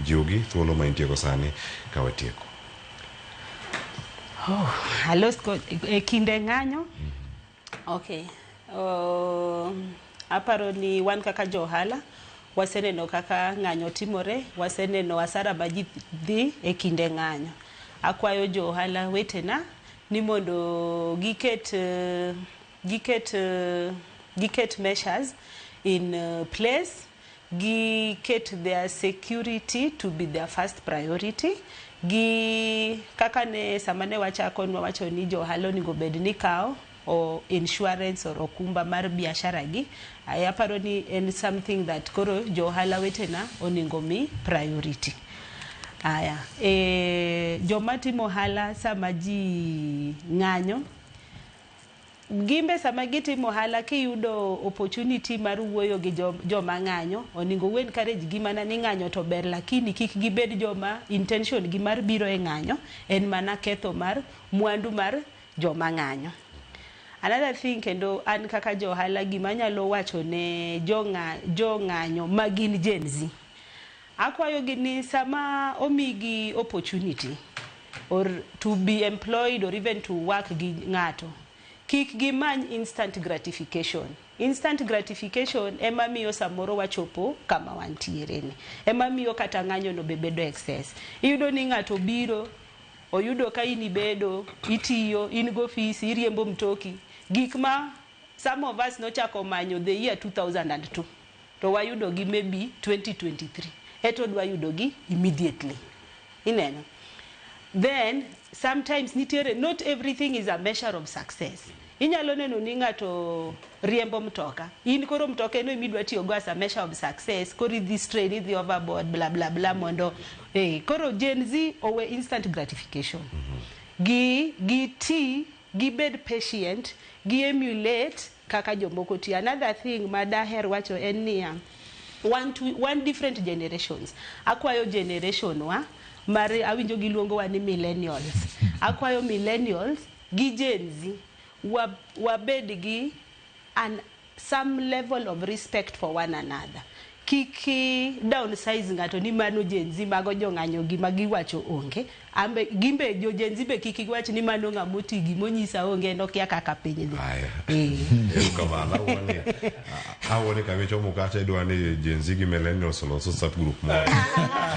Jiwgi thuolo ma intiego sani ka watieko. Oh, alos ko e kinde ng'anyo. Okay. Aparo ni wan kaka jo ohala waseneno kaka ng'anyo timore, waseneno hasara ma ji dhi e kinde ng'anyo. Akwayo jo ohala wetena ni mondo giket measures in place, giket their security to be their first priority. Gi kaka ne sama ne wachako nwawacho ni jo ohala onego bed ni kawo o insurance or okumba mar biashara gi. Ay, aparo ni en something that koro jo ohala wetena onego mi priority. Aya, joma timo ohala sama ji ng'anyo, gimbe sama gitimo ohala, kiyudo opportunity mar wuoyo gi joma ng'anyo, onego u encourage gi mana ni ng'anyo to ber, lakini kik gibed joma intention gi mar biro e ng'anyo en mana ketho mar mwandu mar joma ng'anyo. Another thing kendo, an kaka jo ohala, gima anyalo wacho ne jo ng'anyo ma gin Gen Z, akwayo gi ni sama omigi opportunity or to be employed or even to work gi ng'ato, kik gimany instant gratification. Instant gratification ema miyo samoro wachopo kama wantiere ni, ema miyo kata ng'anyo no be bedo excess. Iyudo ni ng'ato biro oyudo ka in ibedo itiyo in go ofisi, iriembo mtoki, gik ma some of us nochako manyo the year 2002 to wayudo gi maybe 2023, eto dwa yudo gi immediately, ineno. Then sometimes nitiere, not everything is a measure of success. Inyalo neno ni ng'ato riembo mtoka, in koro mtoka eno emidwa tiyogo as a measure of success, koro idhi strain, idhi overboard, bla bla bla, mondo koro Gen Z owe instant gratification, gi ti gibed patient, gi emulate kaka jomoko tiyo. Another thing ma daher wacho en niya, one different generations. Akwayo generation wa mar, awinjo giluongowa ni millennials, akwayo millennials gi Gen Z wabed gi some level of respect for one another. Kik downsize ng'ato ni mano Gen Z, mago jong'anyo, gima giwacho onge. Ambe gimbe jo Gen Z be kik giwach ni mano ng'ama oti, gimonyisa onge, en okia kaka piny dhi. Aya. Erokamano. Awuo ni kamichomo kacha idwa ni Gen Z gi millennials olos WhatsApp group moro.